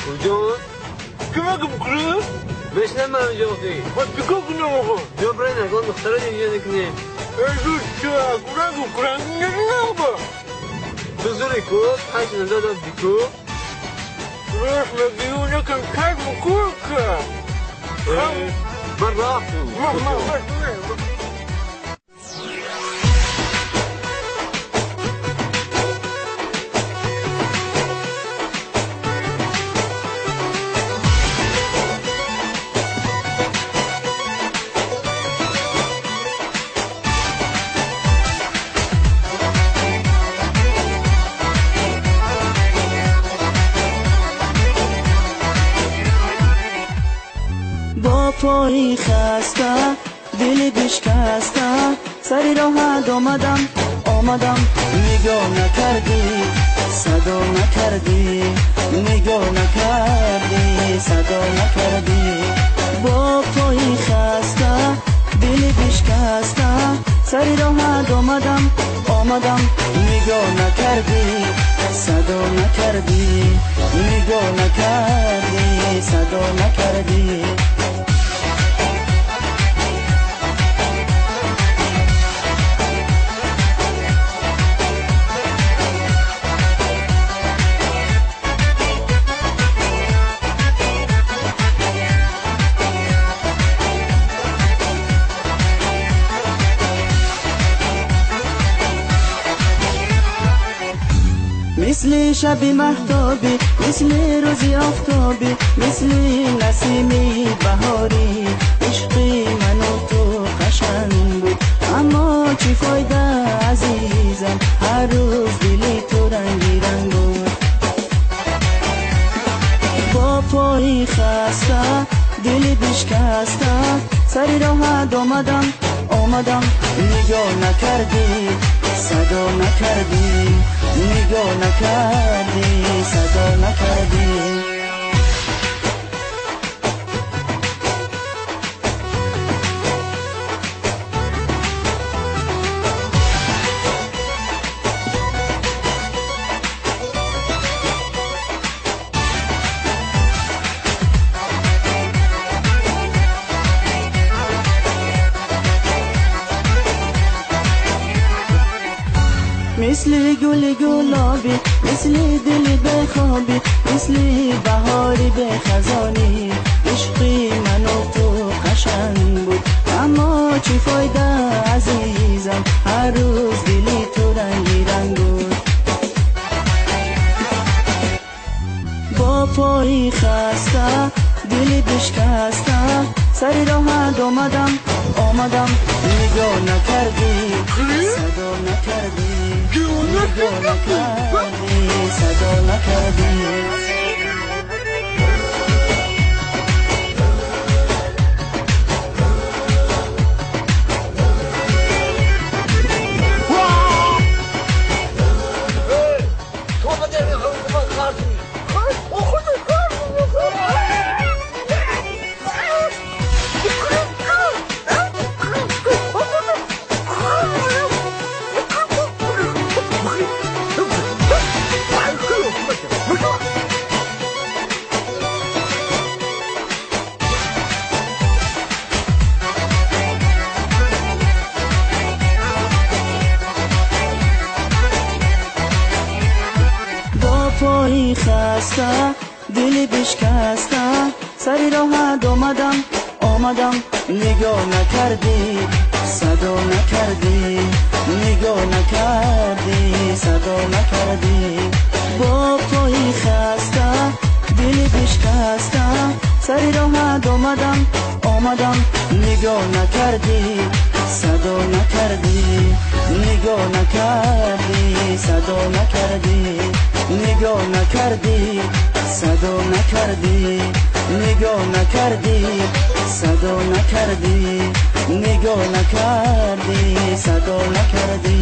Куҷо? Кимаким курӣ? Мешнамам ҷоқи. Ма чикор кунам охо? Биё бирен ягон духтара нигоҳ накунем. Курангу курангу нагба. Ту зури ку, панҷ назадам дику. Рош мегию накам как курка. Ман рафтам. Пой хаста, дили бишкаста, сари роҳат омадам, омадам. Нигоҳ накардӣ, садо накардӣ, нигоҳ накардӣ, садо накардӣ. Бо пои хаста, дили бишкаста, сари роҳат омадам, омадам. Нигоҳ накардӣ, садо накардӣ, нигоҳ накардӣ, садо накардӣ. Мисли шаби маҳтобӣ, мисли рӯзи офтобӣ, мисли насими баҳорӣ, ишқи ману ту қашанг буд. Аммо чӣ фойда азизам, ҳар рӯз дили ту ранги ранг буд. Бо пои хаста, дили бишкаста, сари роҳат омадам, омадам. Нигоҳ накардӣ, садо накардӣ, нигоҳ накардӣ, садо накардӣ. Мисли гули гулобӣ, мисли дили бехобӣ, мисли баҳори бехазонӣ, ишқи ману ту қашанг буд. Аммо чӣ фойда азизам, ҳар рӯз дили ту ранги ранг буд. Бо пои хаста, дили бишкаста, сари роҳат омадам, омадам. Нигоҳ накардӣ, садо накардӣ, нигоҳ накардӣ, садо накардӣ. Пои хаста, дили бишкаста, сари роҳат омадам, омадам. Нигоҳ накардӣ, садо накардӣ, нигоҳ накардӣ, садо накардӣ. Бо пои хаста, дили бишкаста, сари роҳат омадам, омадам. Нигоҳ накардӣ, садо накардӣ, нигоҳ накардӣ, садо накардӣ. Нигоҳ накардӣ, садо накардӣ, нигоҳ накардӣ, садо накардӣ, нигоҳ накардӣ, садо накардӣ.